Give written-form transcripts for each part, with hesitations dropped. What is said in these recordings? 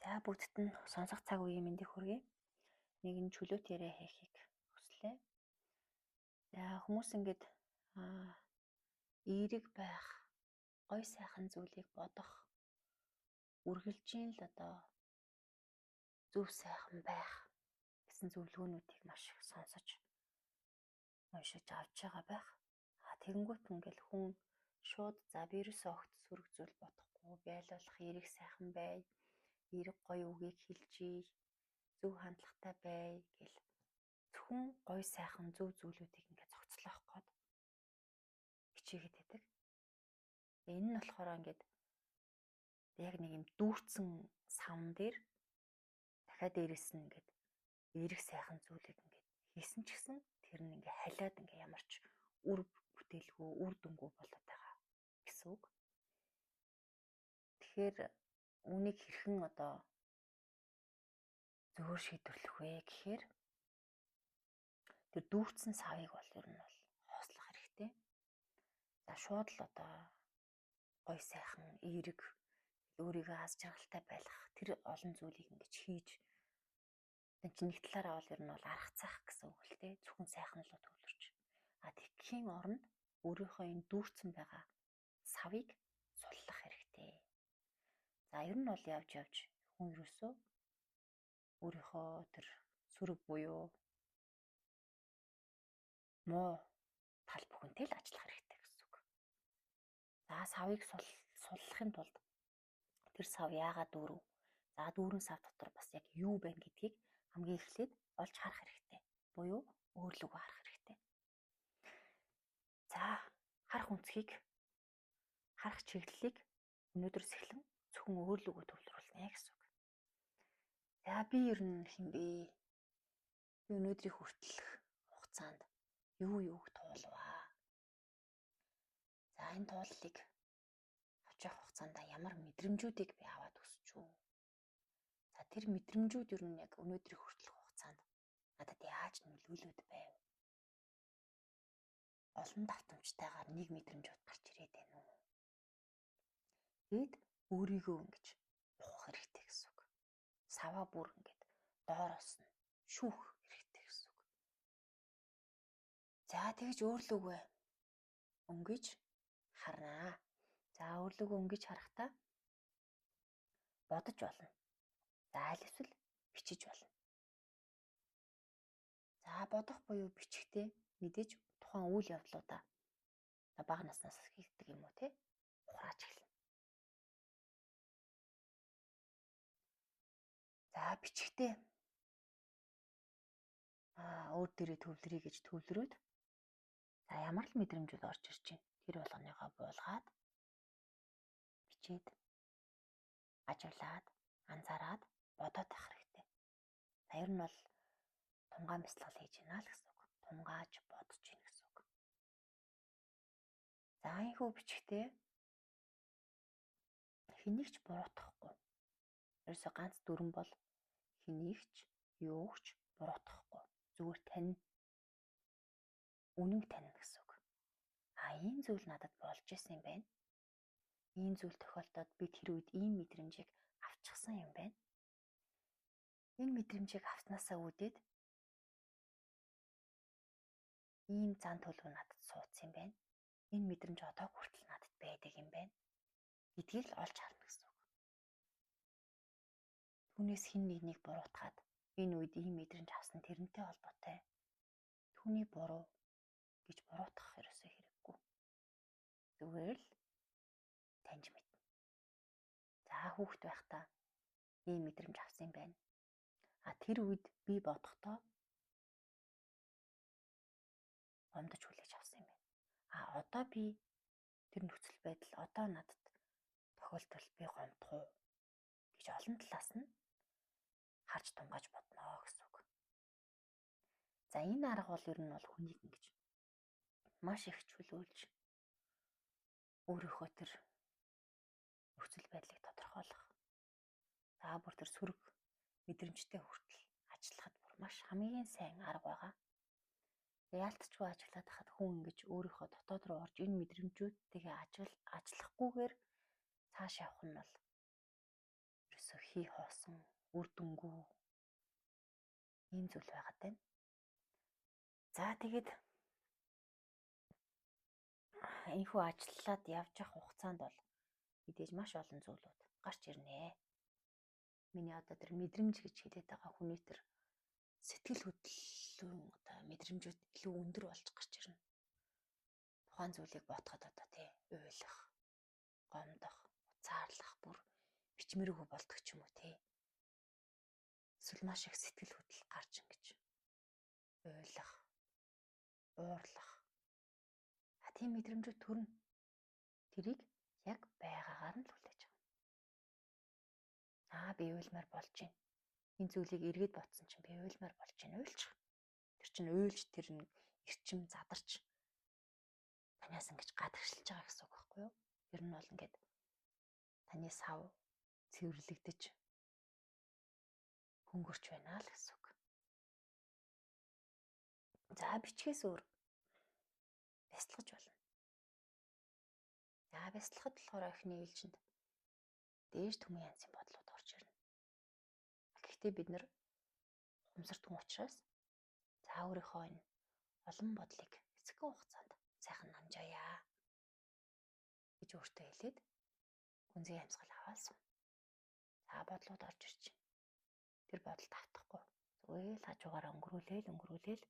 За бүгдд нь сонсох цаг үеийн мэндийг хүргэе. Нэгэн чөлөөт яриа хийхийг хүслээ. За хүмүүс ингээд эерэг байх, гой сайхан зүйлийг бодох, үргэлжийн л одоо зөв сайхан байх гэсэн зөвлөгөөнүүдийг маш их сонсож уншиж авч байгаа байх. Тэгэнгүүт ингээл хүн шууд за би ерөөсөө огт сөрөг зүйл бодохгүй, байлуулах эерэг сайхан бай, эерэг гоё үгийг хэлжий, зөв хандлагатай бай гэл зөвхөн гоё сайхан зөв зүйлүүдийг ингээд зохицлоох гээд хичээгээд байдаг. Энэ нь болохоор ингээд яг нэг юм дүүрсэн савн дээр дахиад дээрэс нь ингээд эерэг сайхан зүйлийг ингээд хийсэн ч гэсэн тэр нь ингээд халиад ингээд ямар ч үр бүтээлгүй, үр дүнгүй болоод байгаа гэсэн үг. Тэгэхээр үүнийг хэрхэн одоо зөвөр шийдвэрлэх вэ гэхээр тэр дүүрсэн савыг бол ер нь бол хоослох хэрэгтэй. За шууд л одоо гой сайхан эерэг өөрийгөө аз жаргалтай байлгах тэр олон зүйлийг ингэж хийж энэ чинь нэг талаараа бол ер нь бол арга цаах гэсэн үг л дээ. Зөвхөн сайхан л төвлөрч. А тэгхийн оронд өөрийнхөө энэ дүүрсэн байгаа савыг суллах хэрэгтэй. За ер нь бол явж явж хүн ерөөсөө өөрийнхөө тэр сөрөг буюу муу тал бүхэнтэй л ажиллах хэрэгтэй гэсэн үг. За савыг суллахын тулд тэр сав яагаад дүүрв? За дүүрэн сав дотор бас яг юу байна гэдгийг хамгийн эхлээд олж харах хэрэгтэй. Буюу өөрлөгөө харах хэрэгтэй. За харах үнцгийг, харах чиглэлийг өнөөдрөөс эхлэн зөвхөн өөрлөгөө төвлөрүүлнэ гэсэн үг. За би ер нь хэн бэ? Би өнөөдрийг хүртэлх хугацаанд юу юуг туулваа? За энэ тууллыг авч явах хугацаанд ямар мэдрэмжүүдийг би аваад өсч үү? За тэр мэдрэмжүүд ер нь яг өнөөдрийг хүртэлх хугацаанд надад яаж нөлөөлөд байв? Олон давтамжтайгаар нэг мэдрэмжүүд гарч ирээд байна уу? Тэгэд өөрийгөө ингэж ухах хэрэгтэй гэсэн үг. Саваа бүр ингээд доороос нь шүүх хэрэгтэй гэсэн үг. За тэгж өөрлөгөө өнгөж харнаа. За өөрлөгөө өнгөж харахтаа бодож болно. За аль эсвэл бичиж болно. За бодох буюу бичихтэй мэдээж тухайн үйл явдлуудаа бага наснаас хийгдэг юм уу те? Ухрааж эхэлнэ. За бичихтэй өөр дээрээ төвлөрье гэж төвлөрөөд за ямар л мэдрэмжүүд орж ирж байна. Тэр болгоныгоо буулгаад бичээд ажиглаад анзаараад бодоод байх хэрэгтэй. За ер нь бол тунгаан бясалгал хийж байна л гэсэн үг. Тунгааж бодож байна гэсэн үг. За энэхүү бичихтэй хэнийг ч буруутгахгүй. Ерөөсөө ганц дүрэн бол хэнийг ч юугч буруутгахгүй. Зүгээр тань. Үнэн танина гэсэн үг. А ийм зүйл надад болж исэн юм байна. Ийм зүйл тохиолдоод би тэр үед ийм мэдрэмжийг авчихсан юм байна. Энэ мэдрэмжийг авснаасаа үүдээд ийм зан төлөв надад суудсан юм байна. Энэ мэдрэмж одоо хүртэл надад байдаг юм байна гэдгийг л олж харна гэсэн үг. Түүнээс хэн нэгнийг буруутгаад энэ үед ийм мэдрэмж авсан тэрнтэй холбоотой түүний буруу гэж буруутгах ерөөсөө хэрэггүй. Зүгээр л таньж мэднэ. За хүүхэд байхдаа ийм мэдрэмж авсан юм байна. А тэр үед би бодохдоо гомдож хүлээж авсан юм байна. А одоо би тэр нөхцөл байдал одоо надад тохиолдвол би гомдох уу гэж олон талаас нь харж тунгааж бодно гэсэн үг. За энэ арга бол ер нь бол хүнийг ингэж маш их чөлөөлж өөрийнхөө тэр нөхцөл байдлыг тодорхойлох. За бүр тэр сөрөг мэдрэмжтэй хүртэл ажиллахад бүр маш хамгийн сайн арга байгаа. Яалтчгүй ажиллаад хахад хүн ингэж өөрийнхөө дотоод руу орж энэ мэдрэмжүүдтэйгээ ажиллахгүйгээр цааш явах нь бол ерөөсөө хэтэрхий хоосон, үр дүнгүй ийм зүйл байгаад байна. За тэгээд энэхүү ажиллаад явж явах хугацаанд бол мэдээж маш олон зүйлүүд гарч ирнэ. Миний одоо тэр мэдрэмж гэж хэлээд байгаа хүний тэр сэтгэл хөдлөлийн одоо мэдрэмжүүд илүү өндөр болж гарч ирнэ. Тухайн зүйлийг бодоход одоо тий уйлах, гомдох, уцаарлах, бүр бичмэргүй болдог ч юм уу тий. Эсвэл маш их сэтгэл хөдлөл гарч ингэж уйлах, уурлах. А тийм мэдрэмжүүд төрнө. Тэрийг яг байгаагаар нь л хүлээж авна. Аа би уйлмаар болж байна. Энэ зүйлийг эргээд бодсон чинь би уйлмаар болж байна. Уйлчих. Тэр чинь уйлж тэр нэг эрчим задарч танаас ингэж гадагшилж байгаа гэсэн үг байхгүй юу? Ер нь бол ингээд таны сав цэвэрлэгдэж хөнгөрч байна л гэсэн үг. За бичгээс өөр бясалгаж болно. За бясалгахад болохоор эхний ээлжинд дээж түмэн янзын бодлууд орж ирнэ. Гэхдээ бид нар ухамсарт хүн учраас за өөрийнхөө энэ олон бодлыг эцэгхэн хугацаанд сайхан намжаая гэж өөртөө хэлээд гүнзгий амьсгал аваад сууна. За бодлууд орж ирж байна. Тэр бодолд автахгүй. Зүгээр л хажуугаараа өнгөрүүлээл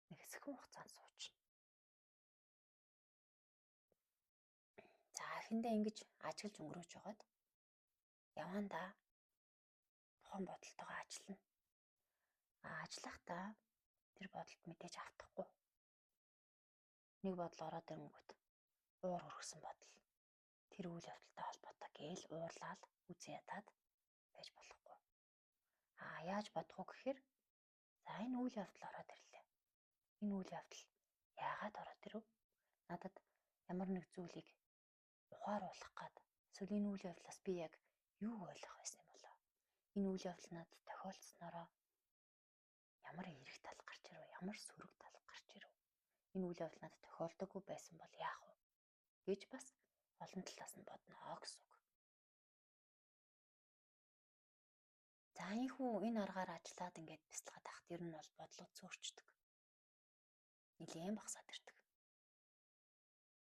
нэг хэсэгхэн хугацаанд суучна. За эхэндээ ингэж ажиглаж өнгөрөөж байгаад явандаа тухайн бодолтойгоо ажиллана. А ажиллахдаа тэр бодолд мэдээж автахгүй. Нэг бодол ороод ирэнгүүт уур хүргэсэн бодол. Тэр үйл явдалтай холбоотой гээл уурлаад үзэн ядаад байж болохгүй. А яаж бодох вэ гэхээр за энэ үйл явдал ороод ирлээ. Энэ үйл явдал яагаад ороод ирэв? Надад ямар нэг зүйлийг ухааруулах гад эсвэл энэ үйл явдлаас би яг юу ойлгох байсан юм болоо? Энэ үйл явдал надад тохиолдсноороо ямар эерэг тал гарч ирэв? Ямар сөрөг тал гарч ирэв? Энэ үйл явдал надад тохиолдоогүй байсан бол яах вэ? Гэж бас олон талаас нь бодно гэсэн үг. За ийхүү энэ аргаар ажиллаад ингээд бясалгаад байхад ер нь бол бодлого зөөрчдөг. Нилээн багасаад ирдэг.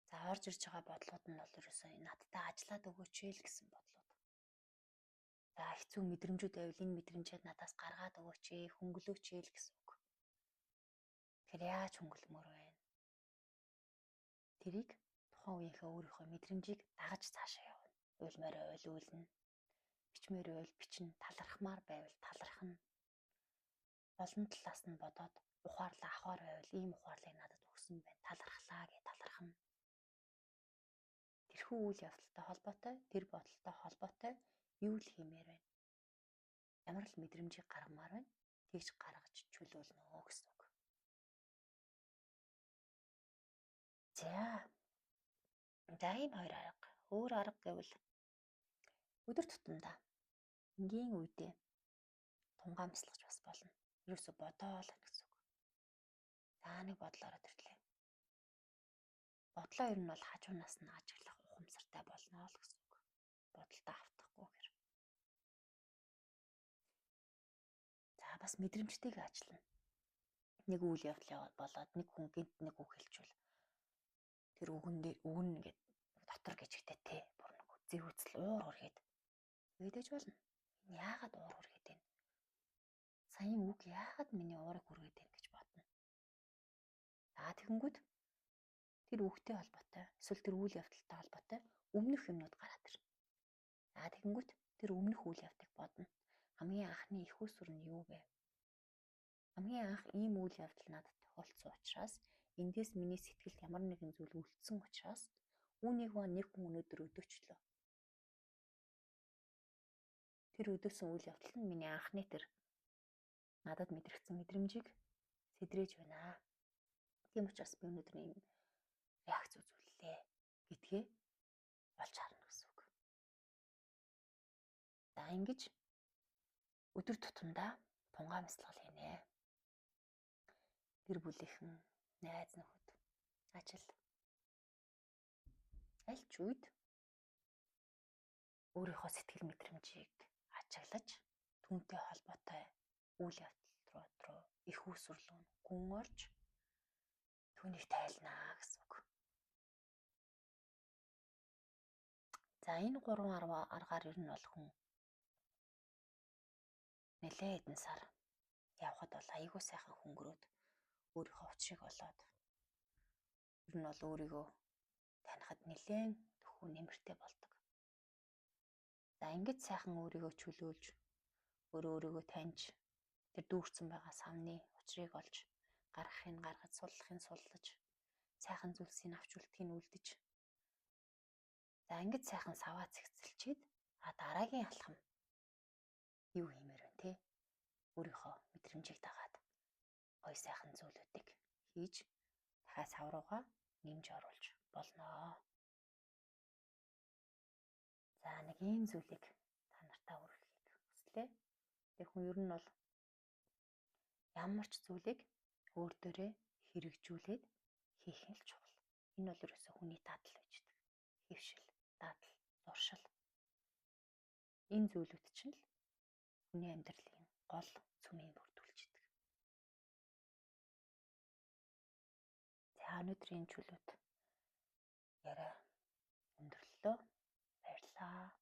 За орж ирж байгаа бодлууд нь бол ерөөсөө надтай ажиллаад өгөөч л гэсэн бодлууд. За хэцүү мэдрэмжүүд байвал энэ мэдрэмжээ надаас гаргаад өгөөч, хөнгөлөөч л гэсэн үг. Тэгэхээр яаж хөнгөлмөр вэ? Тэрийг тухайн үеийнхээ өөрийнхөө мэдрэмжийг дагаж цаашаа явна. Уйлмаар байвал уйлна. Бичмээр байвал бичнэ, талархмаар байвал талархна. Олон талаас нь бодоод ухаарлаа авахар байвал ийм ухаарлыг надад өгсөн байна. Талархлаа гэж талархна. Тэрхүү үйл явдалтай холбоотой, тэр бодолтой холбоотой юу л хиймээр байна. Ямар л мэдрэмжийг гаргамаар байна. Тэгж гаргаж чөлөөлнө гэсэн үг. За. За ийм хоёр арга. Өөр арга гэвэл өдөр тутамдаа энгийн үедээ тунгаан бясалгаж бас болно. Ерөөсө бодоол гэсэн үг. За нэг бодол ороод ирлээ. Бодлоо ер нь бол хажуунаас нь ажиглах ухамсартай болно л гэсэн үг. Бодолтой автахгүйгээр. За бас мэдрэмжтэйгээ ажиллана. Нэг үйл явдал болоод нэг хүн гинт нэг үг хэлчихвэл тэр үгэн дээр үгэн ингээд дотор гिचгтэй те бүр нэг зэвүүцэл уур хүргээд тэгдэж болно. Энэ яагаад уур хүргээд байна? Саяын үг яагаад миний уурыг хүргээд байна гэж бодно. За тэгэнгүүт тэр үгтэй холбоотой эсвэл тэр үйл явдалтай холбоотой өмнөх юмнууд гараад ирнэ. За тэгэнгүүт тэр өмнөх үйл явдлыг бодно. Хамгийн анхны их усүр нь юу вэ? Хамгийн анх ийм үйл явдал надад тохиолдсон учраас эндээс миний сэтгэлд ямар нэгэн зүйл үлдсэн учраас үүнийг ба нэг хүн өнөөдөр өдөөчлөө. Тэр өдөөсөн үйл явдал нь миний анхны тэр надад мэдрэгдсэн мэдрэмжийг сэдрээж байна. Тийм учраас би өнөөдөр ийм реакц үзүүллээ гэдгээ олж харна гэсэн үг. За ингэж өдөр тутамдаа тунгаан бясалгал хийнэ. Гэр бүлийнхэн, найз нөхөд, ажил аль ч үед Өөрийнхөө сэтгэл мэдрэмжийг ачаглаж түүнтэй холбоотой үйл явдал руу их үүсвэрлэн гүн орж түүнийг тайлнаа гэсэн үг. За, энэ гурван аргаар ер нь бол хүн нэлээд хэдэн сар явхад бол айгүй сайхан хөнгөрөөд, өөрийнхөө учрыг олоод, ер нь бол өөрийгөө танихад нэлээд төхүү нэмэртэй болдог. За, ингэж сайхан өөрийгөө чөлөөлж, өөрөө өөрийгөө таньж, тэр дүүрсэн байгаа савны учрыг олж, гаргахыг гаргаж, суллахыг суллаж, сайхан зүйлсийг авч үлдэхийг үлдэж. За, ингэж сайхан саваа цэгцэлчээд дараагийн алхам юу хиймээр вэ, те? Өөрийнхөө мэдрэмжийг дагаад гоё сайхан зүйлүүдийг хийж дахиад сав руугаа нэмж оруулж болноо. За, нэг ийм зүйлийг та нартаа хүргэхийг хүслээ. Тэр хүн ер нь бол ямар ч зүйлийг өөр дээрээ хэрэгжүүлээд хийх нь л чухал. Энэ бол ерөөсөө хүний дадал байж байдаг. Хэвшил, дадал, зуршил. Энэ зүйлүүд чинь л хүний амьдралын гол сүмийг бүрдүүлж идэг. За, өнөөдрийн чөлөөт яриа өндөрлөлөө. Баярлалаа.